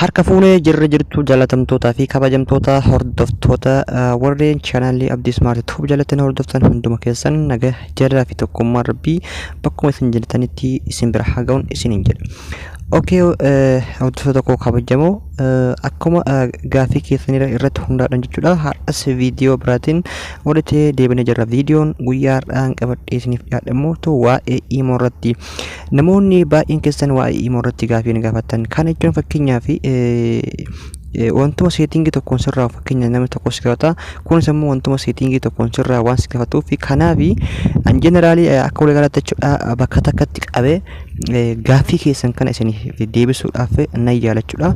Harka fuunee jirra jirtu jaalatamtootaa fi kabajamtoota hordoftoota warreen chaanaalii Abdii Smart Tube jalatti hordoftan hunduma keessan, nagaa jaalalaa fi tokkummaa Rabbii bakkuma isin jirtanitti isin bira haa ga'uun isiniin jedha. Okay, hordoftoota koo kabajamoo, akkuma gaafii keessanii irratti hundaa'uudhaan jechuudha, har'as viidiyoo biraatiin walitti deebinee jirra. Viidiyoon guyyaa har'aan qabadhee isiniif dhiyaadhe immoo waa'ee imo irratti. Namoonni baay'een keessan waa'ee imo irratti gaafii ni gaafattan. Kana jechuun fakkeenyaaf wantuma setting tokkoon sirraa, fakkeenya namni tokko si gaafata, kunis immoo wantuma setting tokkoon sirraa waan si gaafatuuf, kanaaf an general akka waliigalaatti jechuudha bakka takkatti qabee gaaffii keessan kana isiniif deebisuudhaaf nan yaala jechuudha.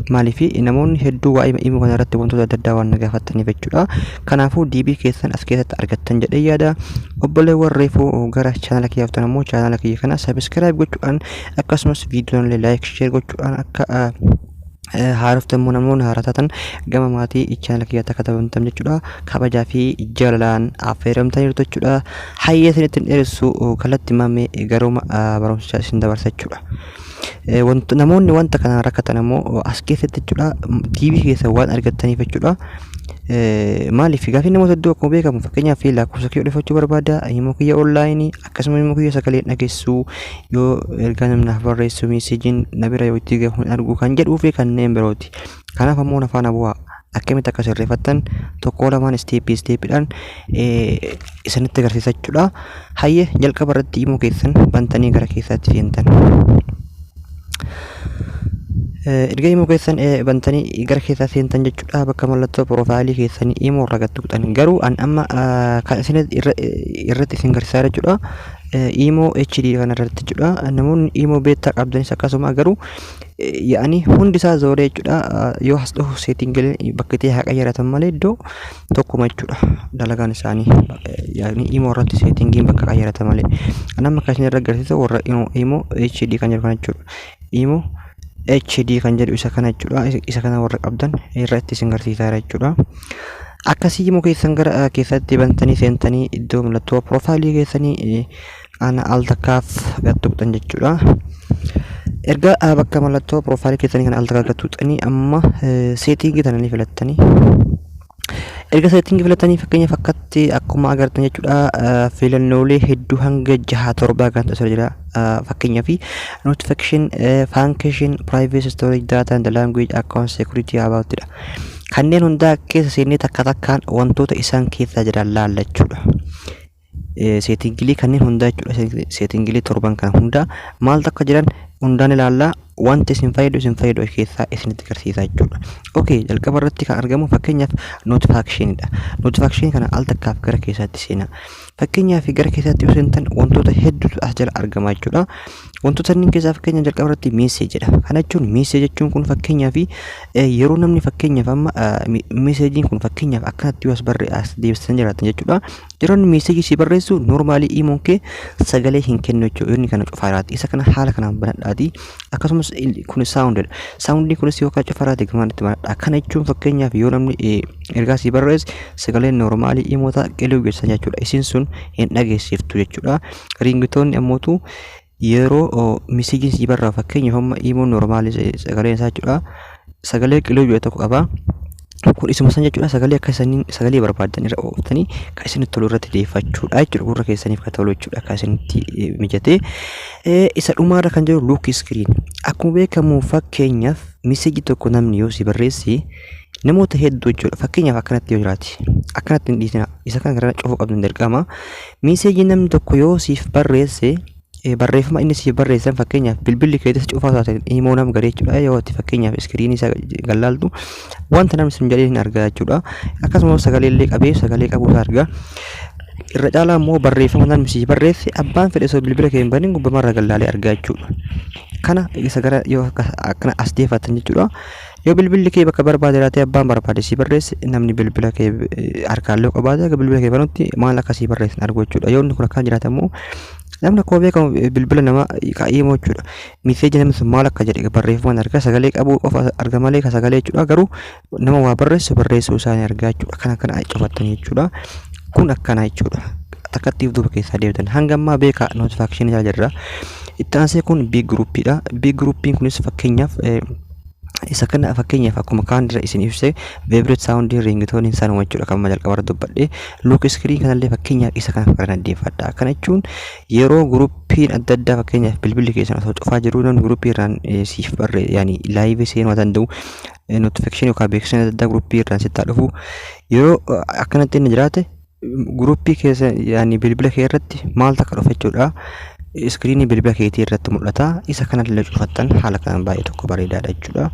Maaliif namoonni hedduu waa'ee imo kana irratti wantoota adda addaa waan na gaafataniif jechuudha. Kanaafuu deebii keessan as keessatti argattan jedhee yaada. Obboleewwan reefuu gara chaanala kiyyaa dhuftan immoo chaanala kiyya kana subscribe gochuudhaan, akkasumas viidiyoon illee like, share gochuudhaan, akka haaroftan immoo namoonni haaraa taatan gama maatii chaanala kiyyaatti akka taphamtan jechuudha. Kabajaa fi jaalalaan affeeramtaniirtu jechuudha. Hayyee, isinitti hin dheeressu, kallattii mamee garuma barumsa isin dabarsa jechuudha. Namoonni wanta kanaan rakkatan immoo as keessatti jechuudha deebii keessa waan argattaniif jechuudha. Maaliif gaafii namoota hedduu akkuma beekamu, fakkeenyaaf lakkoofsa kiyya odeeffachuu barbaada, imo kiyya online, akkasuma imo kiyya sagalee dhageessuu, yoo ergaa namnaaf barreessu messageiin na bira yoo itti gahu hin argu kan jedhuu fi kanneen birooti. Kanaaf ammoo na faana bu'aa, akkamitti akka sirreeffattan tokko lamaan step stepiidhaan isinitti agarsiisa jechuudha. Hayyee, jalqaba irratti imo keessan bantanii gara keessaatti seentan. Erga imo keessan bantanii gara keessaa seentan jechuudha, bakka mallattoo profile keessanii imo irra gad tuqxan. Garuu an amma kan isin irratti isin garsiisaa jechuudha imo HD kana irratti jechuudha. Namoonni imo beta qabdanis akkasuma, garuu yaa'anii hundi isaa zooree jechuudha. Yoo as dhufu settingileen bakka itti haa qayyaratan malee iddoo tokkuma jechuudha dalagaan isaanii. Yaa'anii imo irratti settingiin bakka qayyaratan malee. Kan amma kan isin irra agarsiisu warra imo HD kan jedhu kana jechuudha. Imo HD kan jedhu isa kana jechuudha. Isa kana warra qabdan irratti isin agarsiisaa jechuudha. Akkasii imo keessan gara keessatti bantanii seentanii iddoo mallattoo profile keessanii ana al takkaaf gad tuqxan jechuudha. Erga bakka mallattoo profile keessanii kana al takkaaf gad tuqxanii, amma setting tana ni filattanii. Erga setting filatanii, fakkeenyaaf akkatti akkuma agartan jechuudha, filannoolee hedduu hanga jaha torbaa kan ta'u jira. Fakkeenyaaf notification, function, privacy, storage, data and language, account security, about dha. Kanneen hundaa keessa seennee takka takkaan wantoota isaan keessa jiran laalla jechuudha. Settingilee kanneen hundaa jechuudha. Settingilee torban kana hundaa maaltu akka jiran hundaan ilaallaa, wanti isin fayyadu keessaa isinitti agarsiisa jechuudha. Okay, jalqaba irratti kan argamu fakkeenyaaf notificationidha. Notification kana al takkaaf gara keessaatti seena. Fakkeenyaaf gara keessaatti yoo seentan wantoota hedduutu as jala argama jechuudha. Wantoota inni keessaa fakkeenyaaf jalqaba irratti messagedha. Kana jechuun, message jechuun kun fakkeenyaaf yeroo namni, fakkeenyaaf amma messageiin kun fakkeenyaaf akkanatti yoo as barree as deebisan jiraatan jechuudha. Yeroo inni message si barreessu normal imoon kee sagalee hin kennu jechuudha. Inni kana cufaaraati. Isa kana haala kanaan banadhaati. Akkasumas kun soundidha. Soundii kunis yoo kan cufaaraati gamanatti banadha. Kana jechuun fakkeenyaaf yoo namni ergaa si barreesse sagaleen normal imoota qiluu geessan jechuudha. Isin sun hin dhageessiftu jechuudha. Ringtoneni ammootu yeroo messageiin si barraa, fakkeenyaaf amma imoon normal sagaleen isaa jechuudha. Sagalee qiluu jedhu tokko qaba. Kun isuma san jechuudha, sagalee akka isaniin sagalee barbaadan irra ooftanii kan isinitti tolu irratti deeffachuudha jechuudha, gurra keessaniif kan tolu jechuudha, akka isinitti mijatee. Isa dhumaarra kan jiru lock screen. Akkuma beekamu, fakkeenyaaf message tokko namni yoo si barreesse, namoota hedduu jechuudha, fakkeenyaaf akkanatti yoo jiraate, akkanatti hin dhiisina, isa kana gara cufuu qabdu hin dirqama. Message namni tokko yoo siif barreesse, barreeffama inni siif barreessan, fakkeenyaaf bilbilli keetis cufaa taate, imo nama garee jechuudha, yoo ati fakkeenyaaf screen isaa gallaaltu wanta namni sun jedhee hin argaa jechuudha. Akkasumas sagalee illee qabee sagalee qabuu isaa argaa. Irra caalaa immoo barreeffama namni siif barreesse abbaan fedhe osoo bilbila kee hin banin gubbamarra gallaalee argaa jechuudha. Kana isa gara yoo akkana as deeffatan jechuudha. Yoo bilbilli kee bakka barbaade jiraate, abbaan barbaade si barreesse, namni bilbila kee harkaan illee qabaate akka bilbila kee banutti maal akka si barreessan argu jechuudha. Yoo inni kun akkaan jiraate immoo namni akkuma beekamu bilbila namaa imo jechuudha. Message namni sun maal akka jedhe barreeffamaan argaa, sagalee qabuu qofa arga malee ka sagalee jechuudha. Garuu nama waa barreessu barreessuu isaanii argaa jechuudha. Kana kana cufattanii jechuudha. Kun akkana jechuudha. Takkattiif duuba keessaa deebitan. Hanga ammaa beekaa notification jala jirra. Itti aansee kun big groupiidha. Big groupiin kunis fakkeenyaaf Isa kana fakkeenyaaf akkuma kaan irra isin ibse, vibrate sound, ringtone sanuma jechuudha kan jalqaba irra dubbadhe. Lock screen kanallee fakkeenyaaf isa kana kana deeffadha. Kana jechuun yeroo groupiin adda addaa, fakkeenyaaf bilbilli keessan osoo cufaa jiru, namni groupii irraan siif barree, yaani live seenuu danda'u, notification yookaan beeksisni adda addaa groupii irraan sitti dhufu, yeroo akkanatti inni jiraate groupii keessa, yaani bilbila kee irratti maal takka dhufa jechuudha. Screenii bilbila keetii irratti mul'ata. Isa kanallee cufattan haala kanaan baay'ee tokko bareedaadha jechuudha.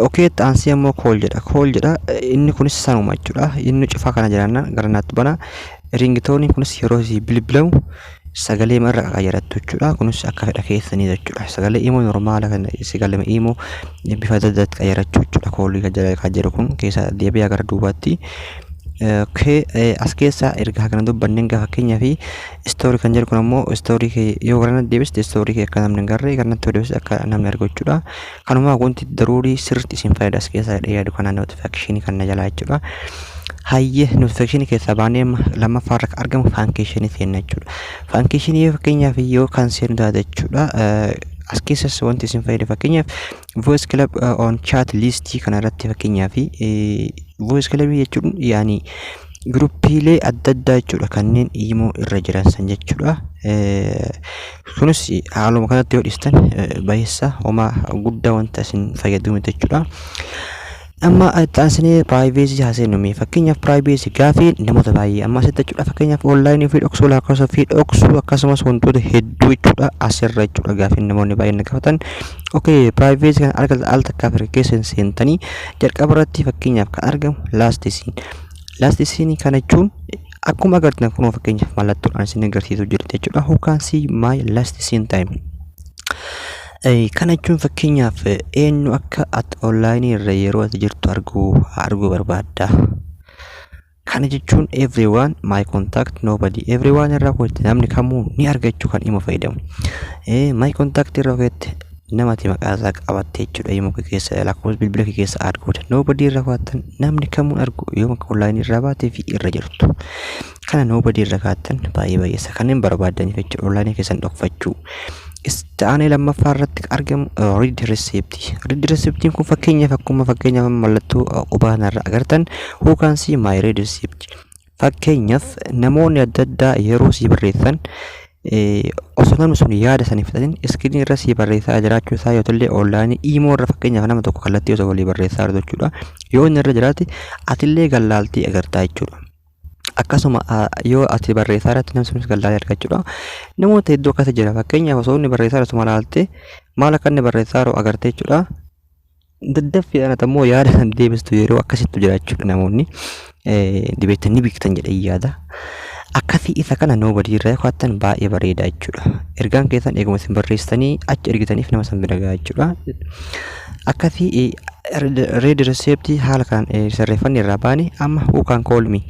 Okay, aansee immoo call jedha. Call jedha. Inni kunis sanuma jechuudha. Inni cufaa kana jiraannaan gara naatti bana. Ringtoneiin kunis yeroo si bilbilamu sagalee irra qaqayyarattu jechuudha. Kunis akka fedha keessanii jechuudha. Sagalee imo normaala kan sagalee imo bifa adda addaatti qayyarachuu jechuudha. Callii kan jedhu kun keessa deebi'aa gara duubaatti. Okay, as keessa erga kana dubbanneen gaa, fakkeenyaa fi story kan jedhu kun ammoo story kee yoo gara deebiste story kee akka namni hin garree, gara natti deebiste akka namni argu jechuudha. Kanumaa wanti daruurii sirriitti isin fayyada as keessa yaadu kana notification kan na jalaa jechuudha. Hayyee, notification keessaa baanee lammaffaa irra argamu function seenna jechuudha. Function fakkeenyaaf yoo kan seenu taate jechuudha. As keessas wanti isin fayyadu fakkeenyaaf voice club on chat list kana irratti, fakkeenyaaf voice club jechuun yaani groupiilee adda addaa jechuudha, kanneen imo irra jiran san jechuudha. Kunis haaluma kanatti yoo dhiistan bayeessa, homaa guddaa wanta isin fayyadu miti jechuudha. Amma itti aansinee privacy haasofnu. Mee fakkeenyaaf privacy gaafii namoota baay'ee amma asitti jechuudha, fakkeenyaaf onlineii ofii dhoksuu, lakkoofsa ofii dhoksuu, akkasumas wantoota hedduu jechuudha asirra jechuudha gaafiin namoonni baay'een na gaafatan. Okay, privacy kana arga al takkaaf erga keessa seentanii jalqaba irratti fakkeenyaaf kan argamu last seen. Last seen kana jechuun akkuma agartan kunoo fakkeenyaaf mallattoodhaan isin agarsiisu jirti jechuudha. Who can see my last seen time? Kana jechuun fakkeenyaaf eenyu akka ati onlineii irra yeroo ati jirtu arguu barbaadda. Kana jechuun everyone, my contact, nobody. Everyone irraa kootti namni kamuu ni argachuu kan imo fayyadamu. My contact irraa kootti namati maqaa isaa qabatte jechuudha imo keessa lakkoofsa bilbila kee keessa arguudha. Nobody irraa kaattan namni kamuu argu yoo maqaa onlineii irraa baatee fi irra jirtu. Kana nobody irra kaattan baay'ee baay'eessa kanneen barbaadaniif jechuudha onlineii keessan dhokfachuu. Itti aanee lammaffaa irratti argamu read receipt. Read receiptiin kun fakkeenyaaf akkuma fakkeenyaaf mallattoo qubaa kanarra agartan, who can see my read receipt. Fakkeenyaaf namoonni adda addaa yeroo sii barreessan osoo namni sun yaada sanii fudhatin screenii irra sii barreessaa jiraachuu isaa yoo ta'e, onlineii imo irra fakkeenyaaf nama tokko kallattii osoo walii barreessaa jiru jechuudha. Yoo inni irra jiraate atillee gallaaltii agartaa jechuudha. Akkasuma yoo ati barreessaa irratti namni sunis gallaalee arga jechuudha. Namoota hedduu akkasa jira, fakkeenyaaf osoo inni barreessaa jiru laaltee maal akka inni barreessaa jiru agartee jechuudha. Daddaffiidhaan ati ammoo yaada san deebistu yeroo akkasittu jira jechuudha, namoonni dibeettanii beektan jedhee yaada. Akkasii isa kana nobody irra kaattan baay'ee bareeda jechuudha. Ergaan keessan eeguma isin barreessitanii achi ergitaniif nama san bira gaha jechuudha. Akkasii read receipt haala kan sirreeffanni irraa baane amma who can call me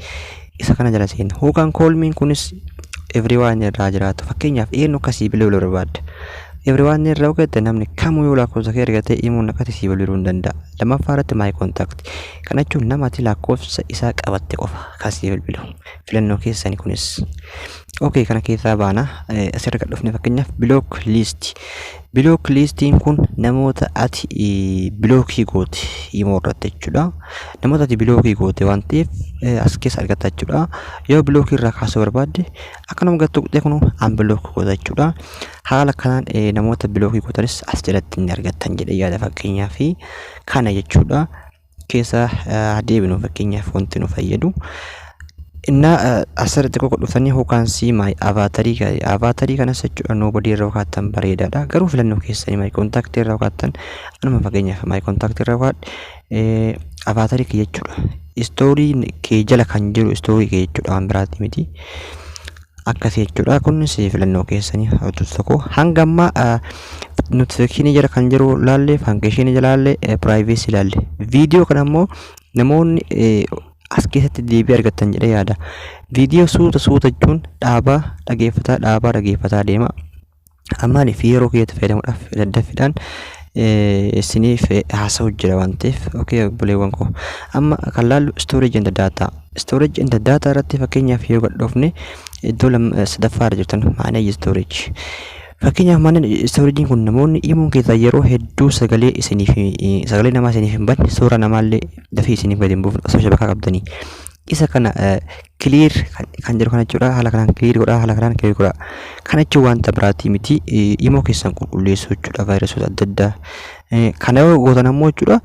isa kana jala seenna. Who can call me kunis everyone irraa jiraatu, fakkeenyaaf eenyu akkasii bilbiluu barbaadda. Everyone irraa hojjette namni kamuu yoo lakkoofsa kee argate himuun akkati sii bilbiluu hin danda'a. Lammaffaa irratti my contact. Kana jechuun nama ati lakkoofsa isaa qabatte qofa kan sii bilbilu. Filannoo keessani kunis. Okay, kana keessaa baana. Asirra kan dhufne fakkeenyaaf block list. Block listiin kun namoota ati blockii goote imo irratti jechuudha. Namoota ati blockii goote waan ta'eef as keessa argatta jechuudha. Yoo blockii irraa kaasuu barbaadde akkanuma gattu qixxee kun unblock goota jechuudha. Haala kanaan namoota blockii gootanis as jalatti ni argattan jedhee yaada, fakkeenyaaf kana jechuudha. Keessa deebinu fakkeenyaaf wanti nu fayyadu. Innaa asirratti koko dhuftanii who can see my avatarii, avatarii kanas jechuudha nobody irra kaattan bareedaadha. Garuu filannoo keessanii my contact irra kaattan, anuma fakkeenyaaf my contact irra kaadhe avatarii kee jechuudha. Story kee jala kan jiru story kee jechuudha, waan biraati miti. Akkasii jechuudha, kunis filannoo keessanii hojjetu tokko. Hanga ammaa notificationii jala kan jiru laalle, functionii jala laalle, privacy laalle. Viidiyoo kana immoo namoonni as keessatti deebii argattan jedhee yaada. Viidiyoo suuta suuta jechuun dhaabaa dhageeffataa dhaabaa dhageeffataa deema. Ammaaniif yeroo kiyyatti fayyadamuudhaaf daddaffiidhaan isiniif haasa'u jira waan ta'eef, okay, obboleewwan koo, amma kan laallu storage and data. Storage and data irratti fakkeenyaaf yoo gadhoofne iddoo sadaffaa irra jirtan manage storage. Fakkeenyaaf, manage storageiin kun namoonni imoon keessaa yeroo hedduu sagalee isiniif, sagalee namaa isiniif hin banne, suura namaallee dafii isiniif gadi hin buufne osoo shabakaa qabdanii. Isa kana clear kan jedhu kana jechuudha. Haala kanaan clear godhaa, haala kanaan clear godhaa. Kana jechuun wanta biraatii miti, imoo keessan qulqulleessuu jechuudha, vaayirasoota adda addaa. Kana yoo gootan ammoo jechuudha,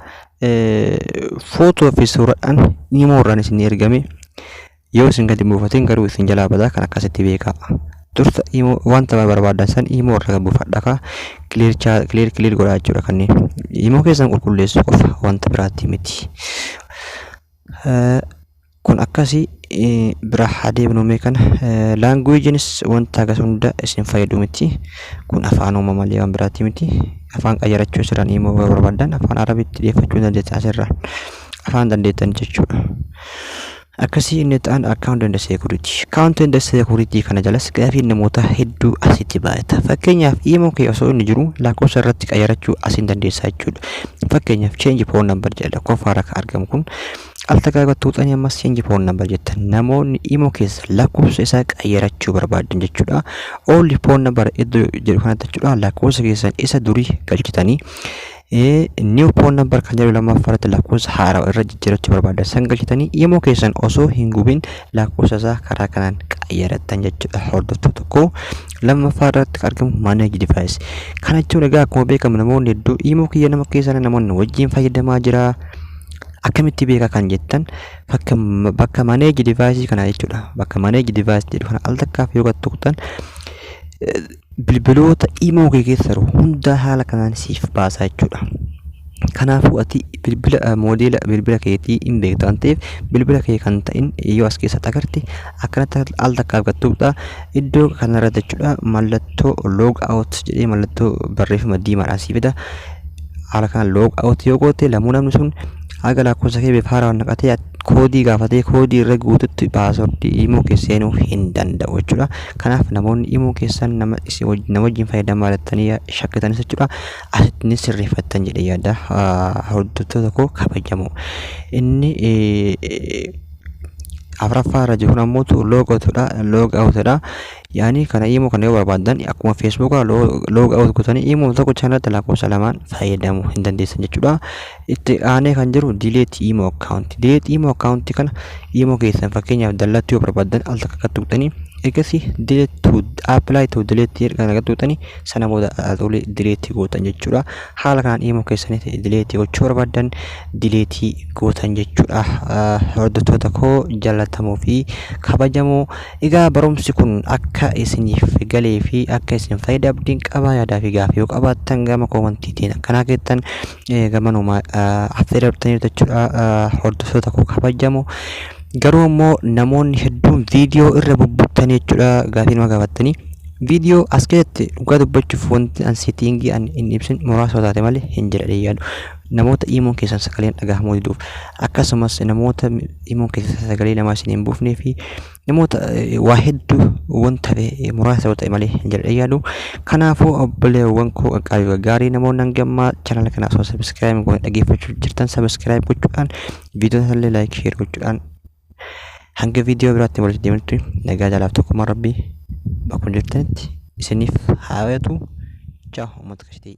footoo fi suuraadhaan imoo irraan isin ergame yoo isin gadi buufatin garuu isin jalaa badaa, kan akkasitti beekaa. Dursa imoo wanta barbaadan san imoo irra buufadha kaa, clear clear clear godhaa jechuudha. Kanneen imoo keessan qulqulleessuu qofa, wanta biraatti miti. Kun akkasii bira haa deebinu. Mee kana languageiinis wanta hagas hunda isin fayyadu miti. Kun afaan uumama malee waan biraatti miti. Afaan qayyarachuu asirraan imoo barbaadan afaan Arabitti dhiyeeffachuu dandeessan, asirraan afaan dandeettan jechuudha. Akkasii inni ta'an account and security. Account and security kana jalas gaafiin namoota hedduu asitti baay'ata. Fakkeenyaaf, imoo kee osoo inni jiru lakkoofsa irratti qayyarachuu asiin dandeessaa jechuudha. Fakkeenyaaf, change phone number jedha lakkoofsa kan argamu kun al takkaa tuuxanii ammas change phone number jettan, namoonni imoo keessa lakkoofsa isaa qayyarachuu barbaadan jechuudha. Old phone number iddoo jedhu kanatti jechuudha, lakkoofsa keessan isa durii galchitanii, new phone number kan jedhu lammaffaarratti lakkoofsa haaraa irra jijjiirachuu barbaadan san galchitanii imoo keessan osoo hin gubin lakkoofsa isaa karaa kanaan qayyarattan jechuudha. Hordoftoota tokko, lammaffaa irratti argamu manage device. Kana jechuun egaa akkuma beekamu namoonni hedduu imoo kiyya nama keessan namoonni wajjin fayyadamaa jira. Akkamitti beeka kan jettan, bakka manage device kana jechuudha. Bakka manage device jedhu kana al takkaaf yoo tuqxan, bilbiloota imoo kee keessa jiru hunda haala kanaan siif baasa jechuudha. Kanaafuu ati bilbila moodeela bilbila keetii hin beektu waan ta'eef, bilbila kee kan ta'in yoo as keessatti agarte akkanatti al takkaaf tuqxa. Iddoo kanarratti jechuudha, mallattoo log out jedhee mallattoo barreeffama diimaadhaan sii fida. Haala kanaan log out yoo goote, lamuu namni sun haga lakkoofsa kee bifa haaraan naqatee koodii gaafatee koodii irra guututti passwordii imoo kee seenuu hin danda'u jechuudha. Kanaaf namoonni imoo keessan nama nama wajjin fayyadamaa jettanii shakkitanis jechuudha, asitti ni sirreeffattan jedhee yaada, hordoftoota koo kabajamoo. Inni afuraffaa irra jiru ammoo log outidha. Log outidha. Yaani kana imoo kana yoo barbaadan akkuma feesbuukaa log out gootanii imoo tokko chaanalatti lakkoofsa lamaan fayyadamuu hin dandeessan jechuudha. Itti aanee kan jiru delete imo account. Delete imo account kana imoo keessan fakkeenyaaf dallatti yoo barbaadan al takka akka tuqxanii, ergasii delete to apply to delete erga akka tuqxanii, sana booda tolee delete gootan jechuudha. Haala kanaan imoo keessanitti delete gochuu barbaadan delete gootan jechuudha. Hordoftoota koo jaallatamoo fi kabajamoo, egaa barumsi kun akka isiniif galee fi akka isin fayyada abdiin qaba. Yaadaa fi gaafii yoo qabaattan gama commentiitiin akkanaa keessan gamanuma affeerartanii jechuudha. Hordoftoota koo kabajamoo, garuu immoo namoonni hedduun viidiyoo irra bubbuttanii jechuudha gaafii nama gaafattanii. Viidiyoo as keessatti dhugaa dubbachuuf wanti an settingii an hin ibsin muraasa taate malee hin jedhadhee yaadu. Namoota imoon keessan sagaleen dhagahamuu diduuf, akkasumas namoota imoon keessan sagalee namaa isin hin buufnee fi namoota waa hedduu wanta ta'e muraasa yoo ta'e malee hin jedhadhee yaadu. Kanaafuu obboleewwan koo qaqqaabii gaarii, namoonni hangammaa channela kana osoo subscribe goone dhaggeeffachuu jirtan, subscribe gochuudhaan, viidiyoo illee like, share gochuudhaan, hanga viidiyoo biraatti walitti deemnutti nagaa jaalaaf tokkummaa rabbii bakkuma jirtanitti isiniif haa baay'atu. Ciao, uummata kashitii.